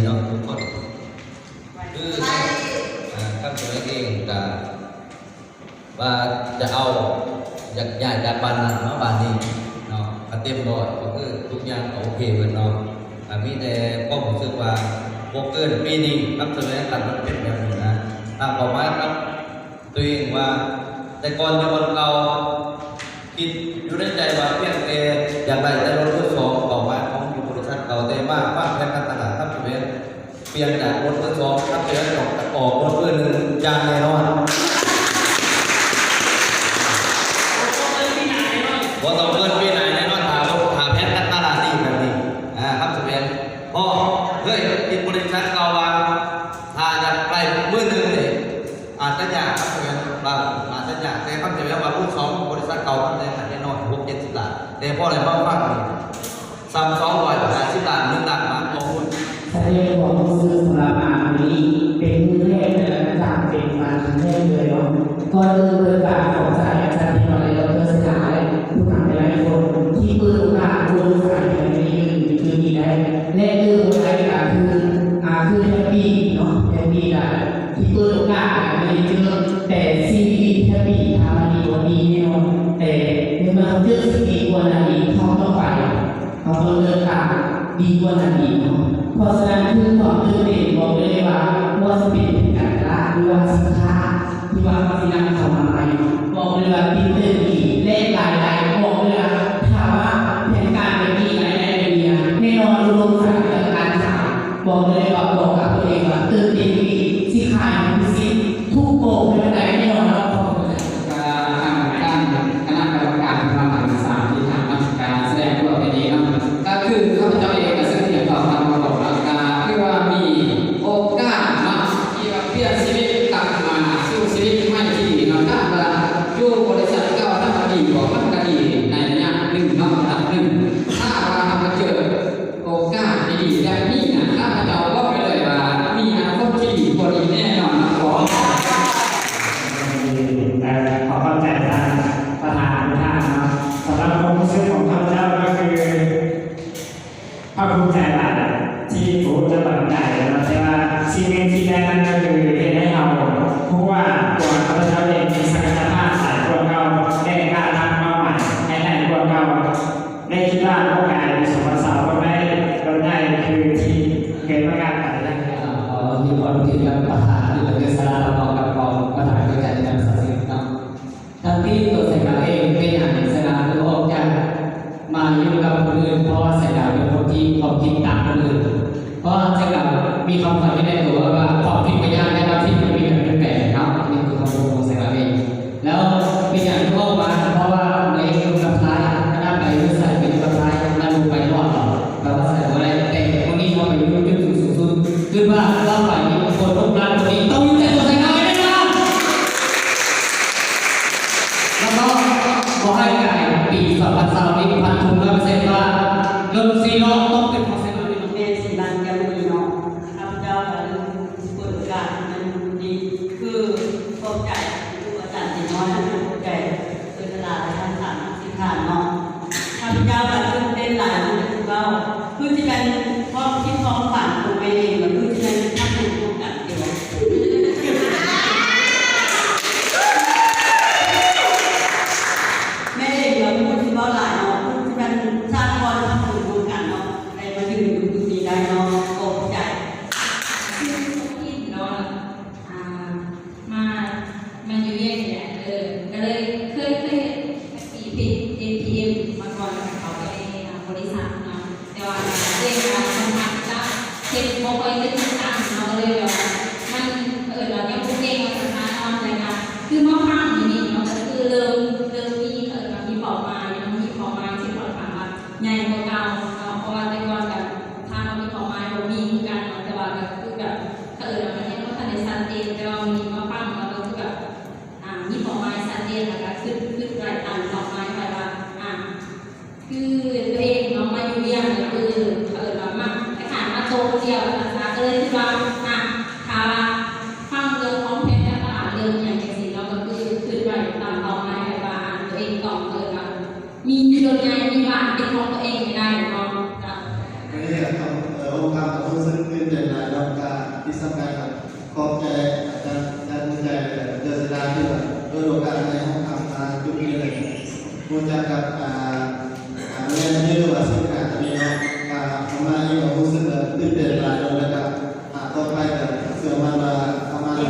ເນາະ ທຸກຄົນ ຄື ເອີ ຄຳສະເໜີເອງກະວ່າຈະເອົາ ຢາກຍ້າຍຈາກບ້ານນັ້ນມາບ້ານນີ້ເນາະ ກະເຕັມຮ້ອຍ ກໍຄືທຸກຢ່າງກໍໂອເຄເບິດເນາະ ກະມີແຕ່ຄວາມຮູ້ສຶກວ່າບໍ່ເກີນປີນີ້ ຄຳສະເໜີຄັນມັນເປັນແບບນີ້ນະ ຕັ້ງເປົ້າໝາຍກັບ ຕົວເອງວ່າ ແຕ່ກ່ອນຢູ່ບ່ອນເກົ່າ ຄິດຢູ່ໃນໃຈວ່າພຽງແຕ່ຢາກໄດ້ແຕ່ລົດມືສອງ ເປົ້າໝາຍຂອງຢູ່ບໍລິສັດເກົ່າ ແຕ່ມາວາງແຜນການຕະຫຼາດຄຳສະເໜີ ປ່ຽນຈາກລົດມືສອງ ຄຳສະເໜີຕ້ອງອອກລົດມືໜຶ່ງຢ່າງແນ່ນອນ. ບໍ່ຕ້ອງເກີນປີໜ້າແນ່ນອນ ຖ້າ ຖ້າແຜນການຕະຫຼາດດີແບບນີ້ ອາ ຄຳສະເໜີ ເພາະເຄີຍເຮັດບໍລິສັດເກົ່າວ່າ ຖ້າຢາກໄດ້ມືໜຶ່ງນີ້ ອາດຈະຍາກ ບາງອາດຈະຍາກ ແຕ່ຄຳສະເໜີວ່າມືສອງ ບໍລິສັດເກົ່າຄຳສະເໜີອາດຈະນ້ອຍ ຫົກເຈັດສິບລ້ານ ແຕ່ພໍໄດ້ມາຟັງນີ້ ສ່ຳສອງຮ້ອຍຫ້າສິບລ້ານ ໜຶ່ງລ້ານບາດຕໍ່ຄົນ. ສະແດງຄວາມຮູ້ສຶກສຳລັບອາ ມື້ນີ້ເປັນມື້ແລກ ແລະ ອາຈານເປັນມາຄັ້ງແລກເລີຍເນາະ. ກ່ອນອື່ນເລີຍກາບຂອບໃຈອາຈານທີ່ມາ ແລະ ດອກເຕີ ເສນາ ແລະ ຜູ້ນຳຫຼາຍໆຄົນທີ່ເປີດໂອກາດ ໂອກາດໃຫ້ໄດ້ຢືນຢູ່ຈຸດນີ້ໄດ້ ແລະ ເລີຍບໍ່ໄດ້ກາຄື ອາ ຄືແຮບປີ້ເນາະ ແຮບປີ້ຫຼາຍ ທີ່ເປີດໂອກາດໃຫ້ໄດ້ເຈີແຕ່ສິ່ງດີໆ ທີ່ດີ ຖ້າມັນດີກວ່ານີ້ແນ່ນອນ ແຕ່ໃນເມື່ອເຮົາເຈີສິ່ງດີກວ່ານັ້ນອີກ ເຮົາຕ້ອງໄປ ເຮົາຕ້ອງເດີນທາງດີກວ່ານັ້ນອີກເນາະ. ເພາະສະນັ້ນ ຄືຄວາມຕື່ນເຕັ້ນ ບອກໄດ້ເລີຍວ່າ ບໍ່ວ່າຊິເປັນການຕະຫຼາດ ຫຼືວ່າສິນຄ້າ ທີ່ວ່າເຮົາຊິນຳເຂົ້າມາໃໝ່ ບອກໄດ້ເລີຍວ່າຕື່ນເຕັ້ນອີກ ແລະ ຫຼາຍໆ ບອກໄດ້ເລີຍວ່າ ຖ້າວ່າແຜນການແບບນີ້ ລາຍໄດ້ແບບນີ້ ແນ່ນອນ ອຸດົມສາຫະການຂາຍ ບອກໄດ້ເລີຍວ່າ ບອກກັບຕົວເອງວ່າ ຕື່ນເຕັ້ນອີກ ຊິຂາຍໃຫ້ພິເສດທຸກໂປຣໃຫ້ມັນໄດ້ແນ່ນອນເນາະ. ການ ທາງດ້ານຄະນະກຳມະການ ທີ່ມາສາມທີ່ທ່ານເນາະ ການສະແດງຕົວເປັນເອງເນາະ ກະຄືຂ້າພະເຈົ້າເອງກະຊື່ ທຽນ ຕອບ ຄຳ ປະກອບ ແລ້ວກະຄືວ່າມີໂອກາດເນາະ ທີ່ວ່າປ່ຽນຊີວິດກັບມາສູ່ຊີວິດໃໝ່ທີ່ດີເນາະ. ຖ້າວ່າຢູ່ບໍລິສັດເກົ່າ ຖ້າວ່າດີບໍ່ ມັນກະດີໃນໄລຍະໜຶ່ງເນາະ ລະດັບໜຶ່ງ. ຖ້າວ່າເຮົາມາເຈີ ໂອກາດດີໆແບບນີ້ນະ ຂ້າພະເຈົ້າບອກໄດ້ເລີຍວ່າມີອະນາຄົດທີ່ດີກວ່ານີ້ແນ່ນອນເນາະ. ເອີ ຂໍຂອບໃຈທ່ານປະທານທຸກທ່ານເນາະ. ສຳລັບຄວາມຮູ້ສຶກຂອງຂ້າພະເຈົ້າກໍຄືພາກພູມໃຈຫຼາຍທີ່ຜູ້ຮູ້ຈັກບັນດາເນາະ, ແຕ່ວ່າສິ່ງໜຶ່ງທີ່ໄດ້ນັ້ນກໍຄືເຮັດໃຫ້ເຮົາຮູ້ວ່າຕົວຂ້າພະເຈົ້າເອງມີສັກກະຍະພາບຫຼາຍກວ່າເກົ່າ ແລະ ກ້າຮັບມອບໝາຍໃຫ້ຫຼາຍກວ່າເກົ່າ. ແລະ ຄິດວ່າໂອກາດໃນປີສອງພັນຊາວ ຕ້ອງໄດ້ ຕ້ອງໄດ້ຄືທີ່ເຄີຍປະກາດໄປ. ເອີ ຂໍຮຽນຂໍເຊີນທ່ານປະທານ ທີ່ເປັນສາລາລະບອກກັບກອງປະທານໂຄງການຈັດຕັ້ງສາສະໜາເນາະ. ທັງທີ່ຕົວສາຍກາວເອງເປັນຫຍັງສາຍກາວຄືອອກຈາກມາຢູ່ກັບຄົນອື່ນ ເພາະວ່າສາຍກາວເປັນຄົນທີ່ຄວາມຄິດຕ່າງຄົນອື່ນ. ເພາະວ່າສາຍກາວມີຄວາມຝັນຢູ່ໃນຕົວວ່າ ຄວາມຜິດບໍ່ຍາກ ແຕ່ວ່າຜິດມັນມີການປ່ຽນແປງເນາະ. ອັນນີ້ຄືຄວາມຮູ້ຂອງສາຍກາວເອງ. ແລ້ວເປັນຫຍັງຄືອອກມາ? ເພາະວ່າເຮົາເອງຢູ່ກັບທ້າຍ ຄະນະໄປຢູ່ໃສໄປຢູ່ກັບທ້າຍ ມັນບໍ່ໄປຮອດດອກ ແປວ່າໃສ່ບໍ່ໄດ້. ແຕ່ມື້ນີ້ເຮົາໄປຢູ່ຈຸດສູງສຸດ ຄິດວ່າຕໍ່ໄປນີ້ຄົນທຸກລ້ານຄົນນີ້ຕ້ອງຢູ່ໃນຕົວໃສ່ເຮົາແນ່ນອນ ແລ້ວກໍບໍ່ໃຫ້ກາຍປີສອງພັນຊາວນີ້ພັນທຸງຮ້ອຍເປີເຊັນວ່າລົດສີ່ລໍ້ຕ້ອງເປັນຂອງໃສ່ເຮົາແນ່ນອນ. ແມ່ນ ສີບານແກ້ວມະນີເນາະ. ຂ້າພະເຈົ້າກໍເປີດໂອກາດໃຫ້ມັນດີ ຄືຂອບໃຈຄູອາຈານຕີນ້ອຍ ແລະ ຂອບໃຈເພິ່ນຫຼາຍໆ ທັງສາມສິບທ່ານເນາະ. ຂ້າພະເຈົ້າກໍຕື່ນເຕັ້ນຫຼາຍ ຄືຊິເວົ້າ ຄືຊິແມ່ນຄວາມຄິດຄວາມຝັນຂອງແມ່ເອງ ກໍຄືຊິແມ່ນທຳບຸນຮ່ວມກັນເອງ. ແມ່ເອງກໍບໍ່ຮູ້ຊິເວົ້າຫຼາຍເນາະ ຄືຊິແມ່ນສ້າງບ່ອນທຳບຸນຮ່ວມກັນເນາະ ໄດ້ມາຢືນຢູ່ຈຸດນີ້ໄດ້ເນາະ. ຂອບໃຈ. ຊື່ສົມອິນເນາະ ອ່າ ມາ ມາຢູ່ວຽງນີ້ແຫຼະ ເອີ ກໍເລີຍເຄີຍ ເຄີຍເຮັດແທັກຊີເພຈ ເອ ທີ ເອັມ ມາກ່ອນ ເຂົາກໍໄດ້ ອ່າ ບໍລິສັດເນາະ ແຕ່ວ່າຕົວເອງກໍຂ້ອນຂ້າງຈະເຮັດບໍ່ຄ່ອຍຈະຈິງຈັງເນາະ ກໍເລີຍແບບວ່າມັນ ເອີ້ນວ່າຍັງບໍ່ເກັ່ງວ່າຊັ້ນຊະເນາະ. ແລ້ວກໍຄືມາຟັງຢູ່ນີ້ເນາະ ກໍຄືເລີ່ມ ເລີ່ມມີ ເອີ້ນວ່າມີເປົ້າໝາຍເນາະ ມີເປົ້າໝາຍທີ່ຂ້ອນຂ້າງວ່າໃຫຍ່ກວ່າເກົ່າເນາະ ເພາະວ່າແຕ່ກ່ອນກໍ ຖ້າເຮົາມີຄວາມໝາຍ ບໍ່ມີຄືກັນເນາະ ແຕ່ວ່າກໍຄືແບບ ເຂົາເອີ້ນວ່າມັນຍັງບໍ່ທັນໄດ້ຊັດເຈນ ແຕ່ວ່າມື້ນີ້ມາຟັງແລ້ວກໍຄືແບບ ອ່າ ມີຄວາມໝາຍຊັດເຈນ ແລ້ວກໍຄິດ ຄິດໄວ້ຕັ້ງຄວາມໝາຍໄວ້ວ່າ ອ່າ ຄືຕົວເອງເນາະ ມາຢູ່ວຽງກໍຄື ເຂົາເອີ້ນວ່າມາ ຄ້າຍໆ ມາໂຕະດຽວວ່າຊັ້ນຊະ ກໍເລີຍຄິດວ່າ ອ່າ ຖ້າວ່າຟັງເລື່ອງຂອງແຜນການຕະຫຼາດ ເລື່ອງອີ່ຫຍັງຈັ່ງຊີ້ເນາະ ກໍຄືຄິດໄວ້ຕັ້ງເປົ້າໝາຍໄວ້ວ່າ ອ່າ ຕົວເອງຕ້ອງ ເອີ້ນວ່າ ມີລົດໃຫຍ່ ມີບ້ານເປັນຂອງຕົວເອງໃຫ້ໄດ້ເນາະ. ເຈົ້າ. ວັນນີ້ກໍຕ້ອງ ເອີ ຮູ້ຄຳກໍຮູ້ສຶກຕື່ນເຕັ້ນ ສຳຄັນ ຂອບໃຈອາຈານ ອາຈານ ໃຈ ເດີສະດາ ທີ່ວ່າເປີດໂອກາດໃຫ້ເຮົາມາຈຸດນີ້ເລີຍ ຮູ້ຈັກກັບ ອ່າ ອ່າ ແມ່ນນີ້ ຫຼືວ່າເສັ້ນທາງນີ້ເນາະ ກະເຂົ້າມາເອງກະຮູ້ສຶກຕື່ນເຕັ້ນຫຼາຍເນາະ ແລ້ວກະ ອ່າ ຕໍ່ໄປກະເຊື່ອໝັ້ນວ່າເຂົ້າມາ ເອີ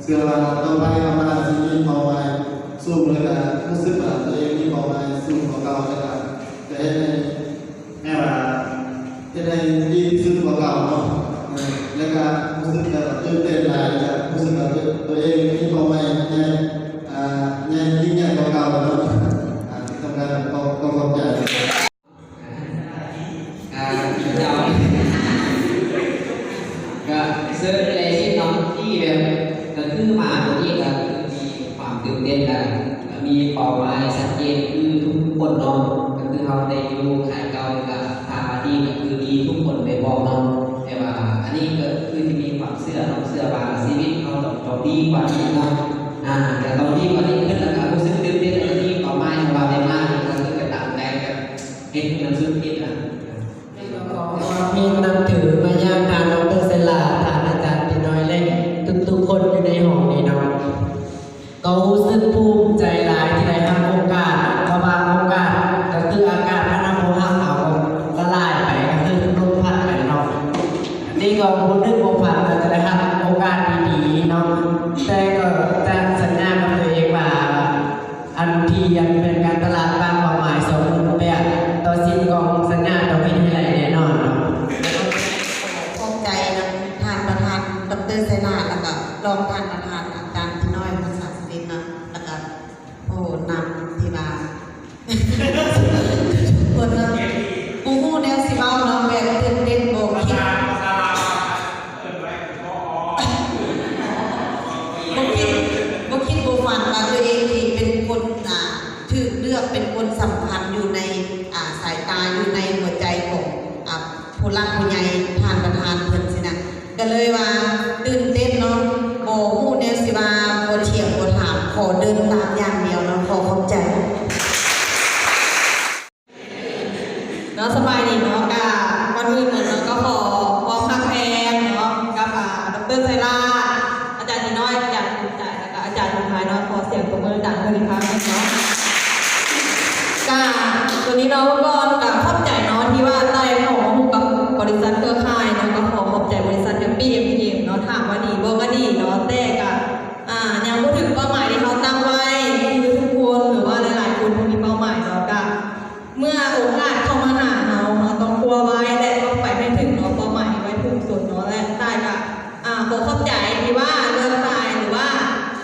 ເຊື່ອວ່າຕໍ່ໄປເຂົ້າມາຊິມີເປົ້າໝາຍສູງ ແລ້ວກະຮູ້ສຶກວ່າຕົວເອງມີເປົ້າໝາຍສູງກວ່າເກົ່າ ແລ້ວກະຈະເຮັດໃຫ້ ແບບວ່າເຮັດໃຫ້ດີທີ່ສຸດກວ່າເກົ່າເນາະ ເອີ ແລ້ວກະຮູ້ສຶກແບບວ່າຕື່ນເຕັ້ນຫຼາຍ ແລ້ວກະຮູ້ສຶກວ່າຕົວ ຕົວເອງມີເປົ້າໝາຍໃຫຍ່ ອ່າ ໃຫຍ່ ຍິ່ງໃຫຍ່ກວ່າເກົ່າເນາະ ອ່າ ທີ່ສຳຄັນ ຂໍ ຂໍຂອບໃຈ ກະເຈົ້າ ກະເຊີນແຫຼະເນາະ ທີ່ແບບ ກະຄືມາຕົວນີ້ກະຄືມີຄວາມຕື່ນເຕັ້ນ ແລ້ວກະມີເປົ້າໝາຍຊັດເຈນ ຄືທຸກຄົນເນາະ ກະຄືເຮົາໄດ້ຢູ່ຄ້າຍເກົ່າ ແລ້ວກະຖາມວ່າດີກະຄືດີ ທຸກຄົນໄດ້ບອກເນາະ ແຕ່ວ່າອັນນີ້ກະຄືທີ່ມີຄວາມເຊື່ອເນາະ ເຊື່ອວ່າຊີວິດເຮົາຕ້ອງ ຕ້ອງດີກວ່ານີ້ເນາະ ອ່າ ກະຕ້ອງດີກວ່ານີ້ຂຶ້ນ ແລ້ວກະຮູ້ສຶກຕື່ນເຕັ້ນ ແລ້ວກະມີເປົ້າໝາຍ ເພາະວ່າໄດ້ມານີ້ກະຄືໄປຕາມໃຈ ກະເຮັດໃຫ້ມັນສຸດທິດນະ. ຂໍມອບເພງນັບຖືມາຍັງທ່ານ ດອກເຕີ ເຊລາ, ທ່ານອາຈານຕີນ້ອຍ ແລະ ທຸກໆຄົນຢູ່ໃນຫ້ອງນີ້ເນາະ. ກໍຮູ້ສຶກພູມໃຈຫຼາຍທີ່ໄດ້ຮັບໂອກາດ, ເພາະວ່າໂອກາດກໍຄືອາກາດພານຳພວກເຮົາເອົາສະຫຼາຍໄປ, ກໍຄືລົມພັດໄປເນາະ. ນີ້ກໍບໍ່ນຶກບໍ່ຝັນວ່າຈະໄດ້ຮັບໂອກາດດີໆເນາະ, ແຕ່ກໍຈະສັນຍາກັບຕົວເອງວ່າ ອັນທີ່ອັນແຜນການຕະຫຼາດຕັ້ງເປົ້າໝາຍສອງໝື່ນແປດ ຕໍ່ສິ້ນຂອງສັນຍາຕ້ອງເຮັດໃຫ້ໄດ້ແນ່ນອນເນາະ. ຂອບໃຈນຳທ່ານປະທານ ດອກເຕີ ໄຊນາດ ແລ້ວກໍລອງທ່ານປະທານ ອາຈານຕີນ້ອຍ ພາສາສະເປັນເນາະ ແລ້ວກໍຜູ້ນຳທີ່ວ່າ ເພິ່ນນະ ບໍ່ຮູ້ແນວຊິເວົ້າເນາະ ແບບຕື່ນເຕັ້ນ ບໍ່ຄິດ ບໍ່ຄິດ ບໍ່ຄິດບໍ່ຝັນວ່າຕົວເອງທີ່ເປັນຄົນ ອ່າ ຖືກເລືອກເປັນຄົນສຳຄັນຢູ່ໃນ ອ່າ ສາຍຕາ ຢູ່ໃນຫົວໃຈຂອງ ອ່າ ຜູ້ຫຼັກຜູ້ໃຫຍ່ ທ່ານປະທານເພິ່ນຊີ້ນະ ກໍເລີຍວ່າຕື່ນເຕັ້ນເນາະ ບໍ່ຮູ້ແນວຊິວ່າ ບໍ່ຖຽງບໍ່ຖາມ ຂໍເດີນຕາມຢ່າງດຽວເນາະ ຂໍຂອບໃຈ. ເນາະ ສະບາຍດີເນາະ ກະກ່ອນອື່ນເນາະ ກໍຂໍຄວາມຮັກແພງເນາະ ກັບ ອ່າ ດອກເຕີ ໄຊລາດ ອາຈານຕີນ້ອຍ ອາຈານພູມໃຈ ແລ້ວກະອາຈານບຸນພາຍເນາະ ຂໍສຽງຕົບມືດັງໆເພິ່ນອີກຄັ້ງໜຶ່ງເນາະ. ກະ ໂຕນີ້ເນາະ ເມື່ອກ່ອນກະຂອບໃຈເນາະ ທີ່ວ່າໄດ້ເຂົ້າມາຮູ້ກັບບໍລິສັດເຄືອຂ່າຍເນາະ ກໍຂໍຂອບໃຈບໍລິສັດແຮັບປີ້ ເອັມ ທີ ເອັມ ເນາະ ຖາມວ່າດີບໍ່ ກໍດີເນາະ ແຕ່ກະ ອ່າ ຍັງບໍ່ເຖິງເປົ້າໝາຍທີ່ເຮົາຕັ້ງໄວ້ ຄືທຸກຄົນ ຫຼືວ່າຫຼາຍໆຄົນທີ່ມີເປົ້າໝາຍເນາະ ກະ ເມື່ອໂອກາດເຂົ້າມາຫາເຮົາ ເຮົາຕ້ອງຄວ້າໄວ້ ແລະ ຕ້ອງໄປໃຫ້ເຖິງເນາະ ເປົ້າໝາຍທີ່ໄວ້ພຸ້ງຊົນເນາະ ແລະ ຕ່າຍກະ ອ່າ ຂໍຂອບໃຈທີ່ວ່າເລືອກຕ່າຍ ຫຼືວ່າ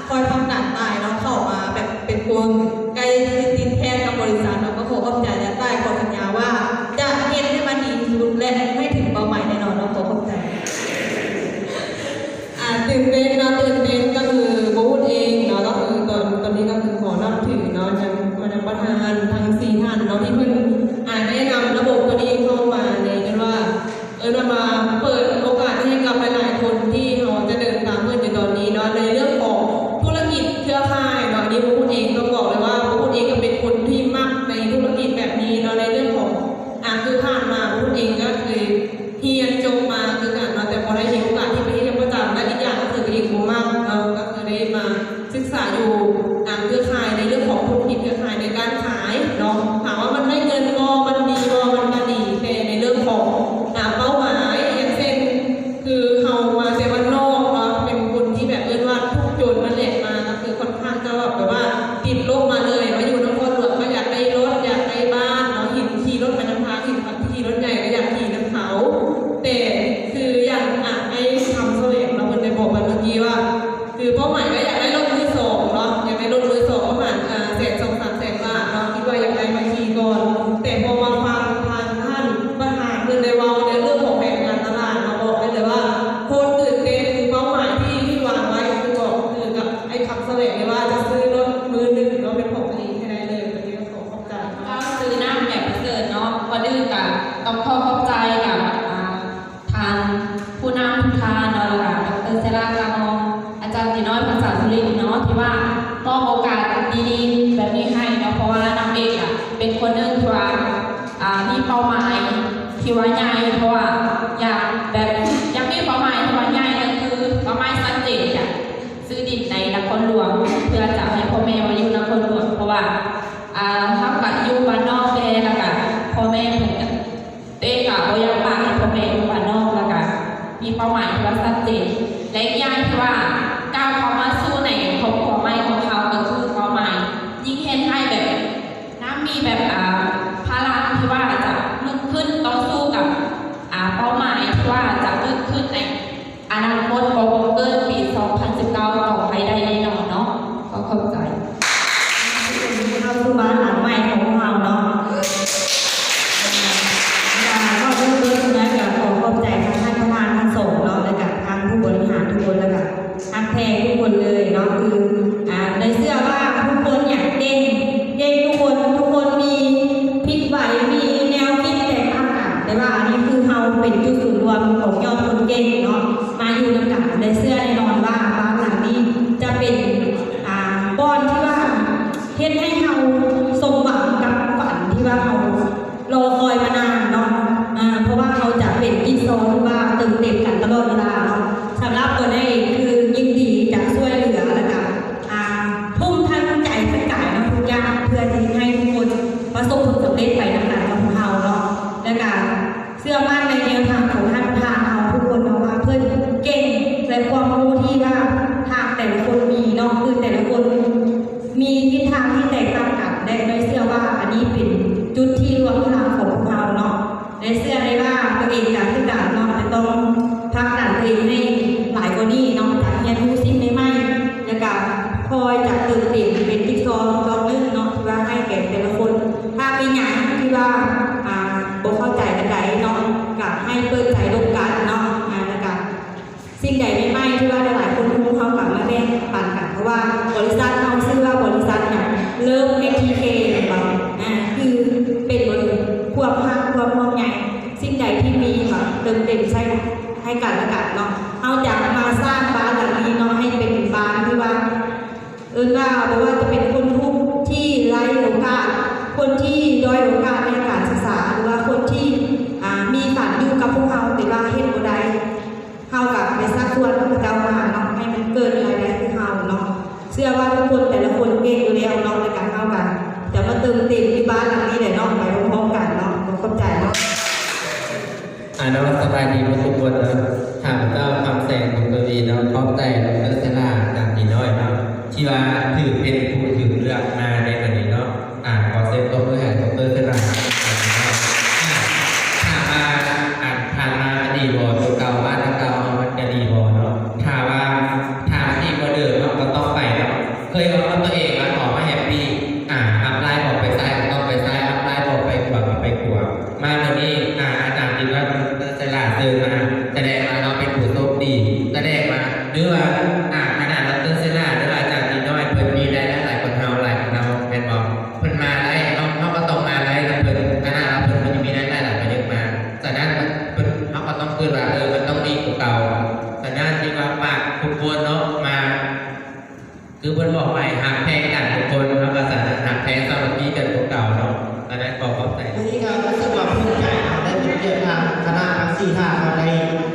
ຄອຍຜັກດັນຕ່າຍເນາະ ເຂົ້າມາແບບເປັນຄົນໃກ້ຊິດຕິດແທດກັບບໍລິສັດເນາະ ກໍຂໍຂອບໃຈ ແລະ ຕ່າຍຂໍສັນຍາວ່າຈະເຮັດໃຫ້ມັນດີທີ່ສຸດ ແລະ ໃຫ້ເຖິງເປົ້າໝາຍແນ່ນອນເນາະ ຂໍຂອບໃຈ. ອ່າ ຕື່ນເຕັ້ນເນາະ ຕື່ນເຕັ້ນ ກໍຄືບໍ່ຮູ້ເອງເນາະ ກໍຄືຕອນ ຕອນນີ້ກໍຄືຂໍນັບຖືເນາະ ທາງ ມາດາມປະທານ ທັງສີ່ທ່ານເນາະ ທີ່ເພິ່ນ ອ່າ ໄດ້ນຳລະບົບຕົວນີ້ເຂົ້າມາໃນ ເອີ້ນວ່າ ເອີ້ນວ່າມາເປີດໂອກາດໃຫ້ກັບຫຼາຍໆຄົນທີ່ເຮົາຈະເດີນຕາມເພິ່ນຢູ່ຕອນນີ້ເນາະ ໃນເລື່ອງຂອງທຸລະກິດເຄືອຂ່າຍເນາະ ອັນນີ້ບໍ່ຮູ້ເອງ ຕ້ອງບອກເລີຍວ່າບໍ່ຮູ້ເອງກໍເປັນຄົນທີ່ມັກໃນທຸລະກິດແບບນີ້ເນາະ ໃນເລື່ອງຂອງ ອ່າ ຄືຜ່ານມາ ບຸນເອງກໍເຄີຍຮຽນຈົບມາຄືກັນເນາະ ແຕ່ບໍ່ໄດ້ມີໂອກາດທີ່ໄປເຮັດຢ່າງປະຈຳ ແລະ ອີກຢ່າງກໍຄືຕົວເອງບໍ່ມັກເນາະ ກໍຄືໄດ້ມາສຶກສາຢູ່ ອ່າ ເຄືອຂ່າຍ ໃນເລື່ອງຂອງທຸລະກິດເຄືອຂ່າຍ ໃນການຂາຍເນາະ ຖາມວ່າມັນໄດ້ເງິນບໍ່ ມັນດີບໍ່ ມັນກໍດີ ແຕ່ໃນເລື່ອງຂອງ ອ່າ ເປົ້າໝາຍ ຢ່າງເຊັ່ນ ຄືເຮົາມາແຕ່ບ້ານນອກເນາະ ເປັນຄົນທີ່ແບບເອີ້ນວ່າທຸກຈົນນັ້ນແຫຼະ ມາກໍຄືຂ້ອນຂ້າງຈະແບບ ແບບວ່າຕິດລົບມາເລີຍ ມາຢູ່ນະຄອນຫຼວງກໍຢາກໄດ້ລົດ ຢາກໄດ້ບ້ານເນາະ ເຫັນຂີ່ລົດໄປນຳທາງ ເຫັນຄົນທີ່ຂີ່ລົດໃຫຍ່ກໍຢາກຂີ່ນຳເຂົາ ແຕ່ຄືຢ່າງ ອ່າ ອ້າຍຄຳສະແຫວງເນາະ ເພິ່ນໄດ້ບອກໄປເມື່ອກີ້ວ່າ ຄືເປົ້າໝາຍກໍຢາກໄດ້ລົດມືສອງເນາະ ຢາກໄດ້ລົດມືສອງປະມານ ອ່າ ແສນສອງສາມແສນບາດເນາະ ຄິດວ່າຢາກໄດ້ມາຂີ່ກ່ອນ ແຕ່ພໍມາຟັງທາງທ່ານປະທານເພິ່ນໄດ້ເວົ້າໃນເລື່ອງຂອງແຜນການຕະຫຼາດເນາະ ບອກໄດ້ເລີຍວ່າໂຄດຕື່ນເຕັ້ນ ຄືເປົ້າໝາຍທີ່ວາງໄວ້ ຄືບອກ ຄືກັບອ້າຍຄຳສະແຫວງເລີຍວ່າຈະຊື້ລົດມືໜຶ່ງເນາະ ເປັນຂອງຕົວເອງໃຫ້ໄດ້ເລີຍ ກໍເລີຍຂໍຂອບໃຈເນາະ. ກ່າວຊື່ນາມແບບປະເສີດເນາະ ກ່ອນອື່ນກໍຕ້ອງຂໍຂອບໃຈກັບ ອ່າ ທ່ານຜູ້ນຳທຸກທ່ານເນາະ ແລ້ວກໍດອກເຕີ ເຊລາ ກາມອງ ອາຈານຕີນ້ອຍ ພັນສາສຸລິດເນາະ ທີ່ວ່າມອບໂອກາດດີໆແບບນີ້ໃຫ້ເນາະ ເພາະວ່ານ້ອງເອກະເປັນຄົນໜຶ່ງທີ່ວ່າ ອ່າ ມີເປົ້າໝາຍ ຈຸດສູນລວມຂອງຍອດຄົນເກັ່ງເນາະ ມາຢູ່ນຳກັນ ແລະ ເຊື່ອແນ່ນອນວ່າບ້ານຫຼັງນີ້ຈະເປັນ ອ່າ ບ່ອນທີ່ວ່າເຮັດໃຫ້ເຮົາສົມຫວັງກັບຝັນທີ່ວ່າເຮົາ ລໍຄອຍມານານເນາະ ອ່າ ເພາະວ່າເຮົາຈະເປັນຈິກຊໍທີ່ວ່າເຕີມເຕັມກັນຕະຫຼອດເວລາເນາະ. ສຳລັບຕົວແນນເອງຄືຍິນດີຈະຊ່ວຍເຫຼືອ ແລ້ວກະ ອ່າ ທຸ່ມທັງໃຈທັງກາຍເນາະ ທຸກຢ່າງ ເພື່ອທີ່ໃຫ້ທຸກຄົນປະສົບຜົນສຳເລັດໄປນຳກັນກັບພວກເຮົາເນາະ ແລ້ວກະເຊື່ອໝັ້ນໃນແນວທາງຂອງທ່ານປະທານເຮົາທຸກຄົນເນາະ ວ່າເພິ່ນເກັ່ງ ແລະ ຄວາມຮູ້ທີ່ວ່າທາງແຕ່ລະຄົນມີເນາະ ຄືແຕ່ລະຄົນ ມີທິດທາງທີ່ແຕກຕ່າງກັນ ແລະ ນ້ອຍເຊື່ອວ່າອັນນີ້ເປັນຈຸດທີ່ລວມພະລັງຂອງພວກເຮົາເນາະ ແລະ ເຊື່ອໄດ້ວ່າຕົວເອງກະຄືກັນເນາະ ຈະຕ້ອງຜັກດັນຕົວເອງໃຫ້ຫຼາຍກວ່ານີ້ເນາະ ຈະຮຽນຮູ້ສິ່ງໃໝ່ໆ ແລ້ວກະຄ່ອຍຈະເຕີມເຕັມເປັນຈິກຊໍດອກໜຶ່ງເນາະ ທີ່ວ່າໃຫ້ແກ່ແຕ່ລະຄົນ. ຖ້າມີຫຍັງທີ່ວ່າ ອ່າ ບໍ່ເຂົ້າໃຈອັນໃດເນາະ ກະໃຫ້ເປີດໃຈລົມກັນເນາະ ອ່າ ແລ້ວກະ ສິ່ງໃດໃໝ່ໆ ທີ່ວ່າຫຼາຍໆຄົນຮູ້ ເຮົາກໍມາແບ່ງປັນກັນ ເພາະວ່າບໍລິສັດເຮົາຊື່ວ່າບໍລິສັດຫຍັງ Love ເອັມ ທີ ເຄ ແມ່ນບໍ່? ອ່າ ຄືເປັນບໍລິ ຄວາມຮັກ ຄວາມຫ່ວງໃຍ ສິ່ງໃດທີ່ມີກໍເຕີມເຕັມໃສ່ໃຫ້ກັນແລະກັນເນາະ. ເຮົາຈະມາສ້າງບ້ານຫຼັງນີ້ເນາະ ໃຫ້ເປັນບ້ານທີ່ວ່າ ເອີ້ນວ່າ ບໍ່ວ່າຈະເປັນຄົນທຸກທີ່ໄຮ້ໂອກາດ, ຄົນທີ່ດ້ອຍໂອກາດໃນການສຶກສາ ຫຼືວ່າຄົນທີ່ ອ່າ ມີຝັນຢູ່ກັບພວກເຮົາ ແຕ່ວ່າເຮັດບໍ່ໄດ້, ເຮົາກໍໄປຊັກຊວນເຂົາເຈົ້າມາເນາະ ໃຫ້ມັນເກີດລາຍໄດ້ຄືເຮົາເນາະ. ເຊື່ອວ່າທຸກຄົນແຕ່ລະຄົນເກັ່ງຢູ່ແລ້ວເນາະ ແລ້ວກໍເຮົາກໍຈະມາເຕີມເຕັມຢູ່ບ້ານຫຼັງນີ້ແຫຼະເນາະ ໄປພ້ອມໆກັນເນາະ. ຂໍຂອບໃຈເນາະ. ອາ ເນາະ ສະບາຍດີໝົດທຸກຄົນເນາະ. ຂ້າພະເຈົ້າ ຄຳແສງ ບຸນທະວີເນາະ ຂອບໃຈດອກເຕີ ເຊລາ ອາຈານຕີນ້ອຍເນາະ ທີ່ວ່າຖືເປັນຜູ້ຖືກເລືອກມາໃນມື້ນີ້ເນາະ. ອາ ຂໍສຽງຕົບມືໃຫ້ດອກເຕີ ເຊລາ. ອາ ຖ້າວ່າ ອາ ຜ່ານມາກະດີບໍ່ ຕົວເກົ່າ ບ້ານເກົ່າເຮົາມັນກະດີບໍ່ເນາະ. ຖ້າວ່າ ຖ້າມັນດີກວ່າເດີມເຮົາກໍຕ້ອງໄປເນາະ. ເຄີຍເວົ້າກັບຕົວເອງວ່າອອກມາແຮັບປີ ອາ ອັບໄລບອກໄປຊ້າຍກໍຕ້ອງໄປຊ້າຍ ອັບໄລບອກໄປຂວາກໍໄປຂວາ. ມາມື້ນີ້ ອາ ອາຈານທີ່ວ່າເຊີນມາ ສະແດງວ່າເຮົາເປັນຜູ້ໂຊກດີ ສະແດງວ່າ ຫຼືວ່າ ອາ ຄະນະດອກເຕີ ເຊລາ ຫຼືວ່າອາຈານທີ່ນ້ອຍ ເພິ່ນມີລາຍໄດ້ຫຼາຍກວ່າເຮົາ ຫຼາຍກວ່າເຮົາ ແມ່ນບໍ່? ເພິ່ນມາໄດ້ ເຮົາ ເຮົາກໍຕ້ອງມາໄດ້ນຳເພິ່ນ. ຄະນະລາວເພິ່ນ ເພິ່ນມີລາຍໄດ້ຫຼາຍກວ່າເດັກມາ ສະນັ້ນ ເພິ່ນ ເຮົາກໍຕ້ອງຄິດວ່າ ເອີ ມັນຕ້ອງດີກວ່າເກົ່າ. ສະນັ້ນ ທີ່ວ່າຝາກທຸກຄົນເນາະ ມາ ຄືເພິ່ນບອກໄປ ຮັກແພງກັນທຸກຄົນ ເຮົາກໍສາມາດຮັກແພງສາມັກຄີກັນກວ່າເກົ່າເນາະ. ອັນນັ້ນກໍຂອບໃຈ. ມື້ນີ້ກໍຮູ້ສຶກວ່າພູມໃຈເນາະ ໄດ້ເປັນກຽດທາງຄະນະທັງສີ່ທ່ານເນາະ ໄດ້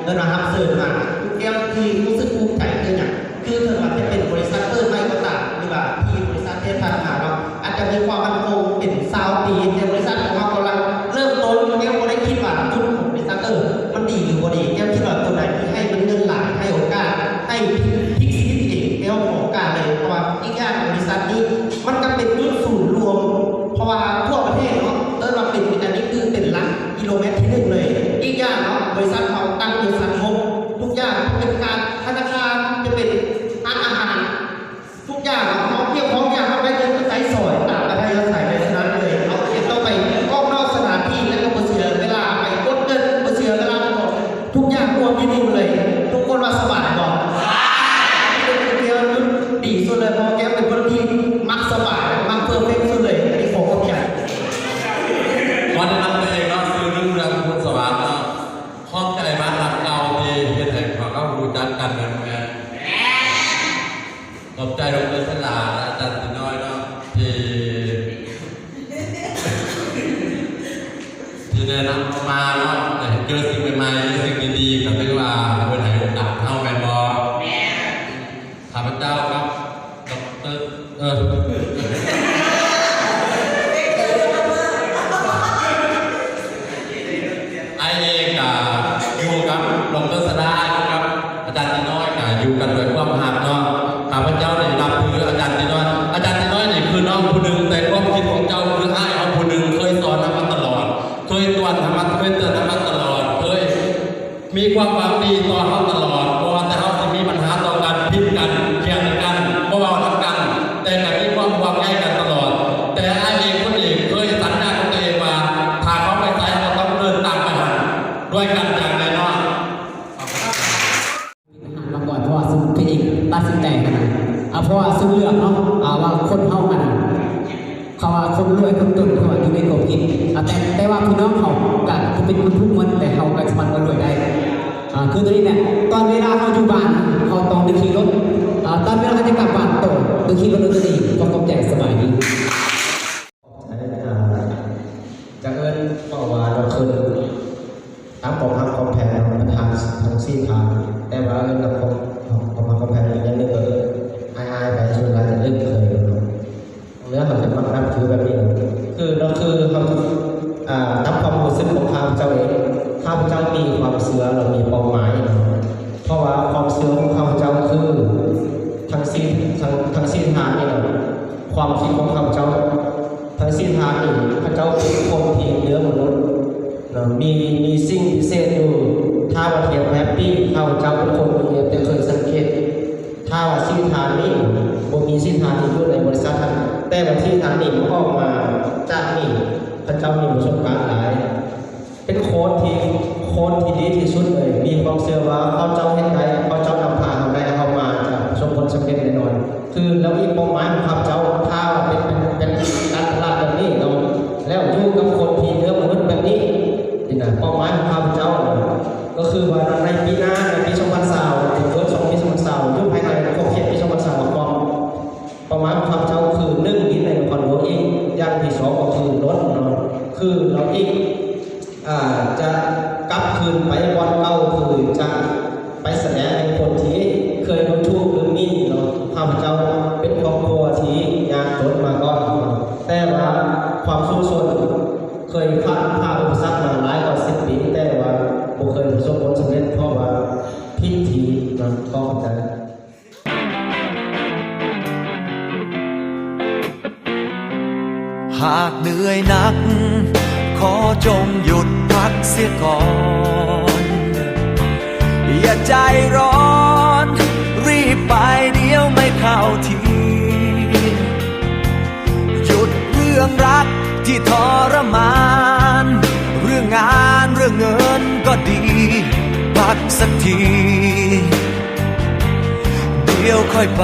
ເອີ້ນວ່າຮັບເຊີນມາ. ແກ້ວທີ່ຮູ້ສຶກພູມໃຈຄືຫຍັງ? ຄືເຖິງວ່າຈະເປັນບໍລິສັດເປີດໃໝ່ກໍຕາມ ຫຼືວ່າທີ່ບໍລິສັດເທດພັດມາເນາະ ອາດຈະມີຄວາມໝັ້ນຄົງເປັນຊາວປີ ແຕ່ບໍລິສັດຂອງເຮົາກຳລັງເລີ່ມຕົ້ນ. ແກ້ວບໍ່ໄດ້ຄິດວ່າຈຸດຂອງບໍລິສັດ ເອີ ມັນດີຫຼືບໍ່ດີ. ແກ້ວຄິດວ່າຕົວໃດທີ່ໃຫ້ມັນເງິນຫຼາຍ ໃຫ້ໂອກາດ ໃຫ້ພລິກຊີວິດເອງ ແກ້ວຂໍໂອກາດເລີຍ. ເພາະວ່າ ອີກຢ່າງບໍລິສັດນີ້ມັນກໍເປັນຈຸດສູນລວມ ເພາະວ່າທົ່ວປະເທດເນາະ ເອີ້ນວ່າເປັນ ອັນນີ້ຄືເປັນຫຼັກກິໂລແມັດທີໜຶ່ງເລີຍ. ອີກຢ່າງເນາະ ບໍລິສັດເຮົາຕັ້ງຢູ່ຊັ້ນຫົກ ທຸກຢ່າງ ຈະເປັນການທະນາຄານ ຈະເປັນຮ້ານອາຫານ ທຸກຢ່າງເນາະ ເຮົາພຽບພ້ອມຢ່າງ ເຮົາໄດ້ເງິນກໍໃຊ້ສອຍຕາມອັດທະຍາໄສ. ເພາະສະນັ້ນເລີຍ ເຮົາຈະຕ້ອງໄປອອກນອກສະຖານທີ່ ແລ້ວກໍບໍ່ເສຍເວລາໄປກົດເງິນ ບໍ່ເສຍເວລາໄປອອກເງິນ. ທຸກຢ່າງຮວມຢູ່ນີ້ໝົດເລີຍ. ທຸກຄົນວ່າສະບາຍບໍ່? ສະບາຍ. ແກ້ວນີ້ແມ່ນຈຸດດີສຸດເລີຍ ເພາະແກ້ວເປັນຄົນທີ່ມັກສະບາຍ ມັກເພີເຟັກສຸດເລີຍ. ອັນນີ້ຂໍຂອບໃຈ. ຂໍແນະນຳຕົວເອງເນາະ ຊື່ ລຸງເຮືອງ ພູນສະຫວັດເນາະ. ຂອບໃຈບ້ານຫຼັງເກົ່າທີ່ເຮັດໃຫ້ພວກເຮົາຮູ້ຈັກກັນ. ແມ່ນ ຂອບໃຈດອກເຕີ ສະຫຼາ ແລະ ອາຈານຕີນ້ອຍເນາະ ທີ່ ທີ່ແນະນຳເຮົາມາເນາະ ໄດ້ເຈີສິ່ງໃໝ່ໆ ເຈີສິ່ງດີໆ ກໍຖືວ່າເພິ່ນໃຫ້ໂອກາດເຮົາ ແມ່ນບໍ່? ແມ່ນ. ຂ້າພະເຈົ້າກັບດອກເຕີ ເອີ ອ້າຍເອງກະຢູ່ກັບດອກເຕີ ສະຫຼາ ກັບອາຈານຕີນ້ອຍ ກະຢູ່ກັນດ້ວຍຄວາມຮັກເນາະ. ຂ້າພະເຈົ້ານີ້ນັບຖືອາຈານຕີນ້ອຍ. ອາຈານຕີນ້ອຍນີ້ຄືນ້ອງຜູ້ໜຶ່ງ, ແຕ່ຄວາມຄິດຂອງເຈົ້າຄືອ້າຍເຮົາຜູ້ໜຶ່ງ, ເຄີຍສອນເຮົາມາຕະຫຼອດ, ເຄີຍຕວນເຮົາມາ, ເຄີຍເຕືອນເຮົາມາຕະຫຼອດ, ເຄີຍ ມີຄວາມຫວັງດີຕໍ່ເຮົາຕະຫຼອດ, ບໍ່ວ່າແຕ່ເຮົາຊິມີບັນຫາຕໍ່ກັນ, ຜິດກັນ, ຂຽນກັນ, ບໍ່ເວົ້ານຳກັນ, ແຕ່ກໍມີຄວາມຫ່ວງໃຍກັນຕະຫຼອດ. ແຕ່ອ້າຍເອງຄົນນີ້ເຄີຍສັນຍາກັບຕົວເອງວ່າ ຖ້າເຂົາໄປໃສ ເຮົາກໍຕ້ອງເດີນຕາມໄປຫັ້ນດ້ວຍກັນຢ່າງແນ່ນອນ. ມາກ່ອນ ເພາະວ່າຊຸມຕົວເອງຕັດສິນໃຈຫັ້ນນະ ເພາະວ່າຊຸມເລືອກເນາະ ວ່າຄົນເຮົາຫັ້ນນະ ເຂົາວ່າຄົນລວຍຄົນຈົນ ເຂົາວ່າຢູ່ໃນຂອບເຂດ ແຕ່ ແຕ່ວ່າພີ່ນ້ອງເຮົາກະ ເປັນຄົນທຸກມັນ ແຕ່ເຮົາກໍສາມາດເອົາລວຍໄດ້. ອ່າ ຄືຕົວນີ້ແຫຼະ ຕອນເວລາເຮົາຢູ່ບ້ານ ເຮົາຕ້ອງໄດ້ຂີ່ລົດ ອ່າ ຕອນເວລາເຮົາຈະກັບບ້ານໂຕ ຕ້ອງຂີ່ລົດໂດຍຕົນເອງ. ຂໍຂອບໃຈ ສະບາຍດີ. ອ່າ ຈະເອີ້ນເວົ້າວ່າລະເຄີນ ຕາມຄວາມຮັກຄວາມແພງ ມັນທາງ ທາງຊີ້ທາງ ແຕ່ວ່າເອີ້ນນຳຄວາມ ຄວາມຮັກຄວາມແພງ ຢ່າງໜຶ່ງກໍເອີ້ນອ້າຍໆໄປ ສ່ວນຫຼາຍຈະເອີ້ນເຄີຍເນາະ. ເລື່ອງເຮົາຈະມັກນັບຖືແບບນີ້ ຄື ກໍຄືເຮົາ ອ່າ ຕາມຄວາມຮູ້ສຶກຂອງຂ້າພະເຈົ້າເອງ ຂ້າພະເຈົ້າມີຄວາມເຊື່ອ ແລະ ມີເປົ້າໝາຍເນາະ. ເພາະວ່າຄວາມເຊື່ອຂອງຂ້າພະເຈົ້າຄືທັງສີ່ ທັງ ທັງສີ່ທ່ານນີ້ເນາະ ຄວາມຄິດຂອງຂ້າພະເຈົ້າ ທັງສີ່ທ່ານນີ້ ເຂົາເຈົ້າເປັນຄົນທີ່ເໜືອມະນຸດເນາະ ມີ ມີສິ່ງພິເສດຢູ່. ຖ້າວ່າທຽບແຮບປີ້ ຂ້າພະເຈົ້າເປັນຄົນທີ່ເຮັດ ແຕ່ເຄີຍສັງເກດ ຖ້າວ່າສີ່ທ່ານນີ້ ບໍ່ມີສີ່ທ່ານທີ່ຢູ່ໃນບໍລິສັດຫັ້ນ ແຕ່ວ່າສີ່ທ່ານນີ້ອອກມາຈາກນີ້ ເຂົາເຈົ້າມີປະສົບການຫຼາຍ ເປັນໂຄດທີ່ ໂຄດທີ່ດີທີ່ສຸດເລີຍ. ມີຄວາມເຊື່ອວ່າເຂົາເຈົ້າເຮັດໄດ້ ເຂົາເຈົ້ານຳພາເຮົາໄດ້ ເຮົາມາຈະປະສົບຜົນສຳເລັດແນ່ນອນ. ຄື ແລ້ວອີກເປົ້າໝາຍຂອງຂ້າພະເຈົ້າ ຖ້າວ່າເປັນ ເປັນ ເປັນການຕະຫຼາດແບບນີ້ເນາະ ແລ້ວຢູ່ກັບຄົນທີ່ເໜືອມະນຸດແບບນີ້ ນີ້ນະ ເປົ້າໝາຍຂອງຂ້າພະເຈົ້າ ກໍຄືວ່າໃນປີໜ້າ ໃນປີສອງພັນຊາວ ເປີສອງພັນຊາວ ຢູ່ພາຍໃນຂອບເຂດປີສອງພັນຊາວ ຄວາມ ເປົ້າໝາຍຂອງຂ້າພະເຈົ້າຄື ໜຶ່ງ ດິນໃນນະຄອນຫຼວງອີກ ຢ່າງທີສອງກໍຄືລົດເນາະ ຄືລາວອີກ ອ່າ ຈະກັບຄືນໄປບ່ອນເກົ່າ ຄືຈະໄປສະແດງໃຫ້ຄົນທີ່ເຄີຍດູຖູກ ຫຼື ໝິ່ນເນາະ. ຂ້າພະເຈົ້າເປັນຄອບຄົວທີ່ຍາກຈົນມາກ່ອນເນາະ ແຕ່ວ່າຄວາມສູ້ຊົນ ເຄີຍຜ່ານ ຜ່ານອຸປະສັກມາຫຼາຍກວ່າສິບປີ ແຕ່ວ່າບໍ່ເຄີຍປະສົບຜົນສຳເລັດ ເພາະວ່າຜິດທີ່ເນາະ. ຂໍຂອບໃຈ. ຫາກເໜື່ອຍໜັກ ຂໍຈົ່ງຢຸດພັກເສຍກ່ອນ ຢ່າໃຈຮ້ອນ ຣີບໄປ ດຽວໄມ່ເຂົ້າທີ. ຢຸດເລື່ອງລັກທີ່ທໍລະມານ ເລື່ອງງານເລື່ອງເງິນກໍດີ ພັກສັກທີ ດຽວຄ່ອຍໄປ.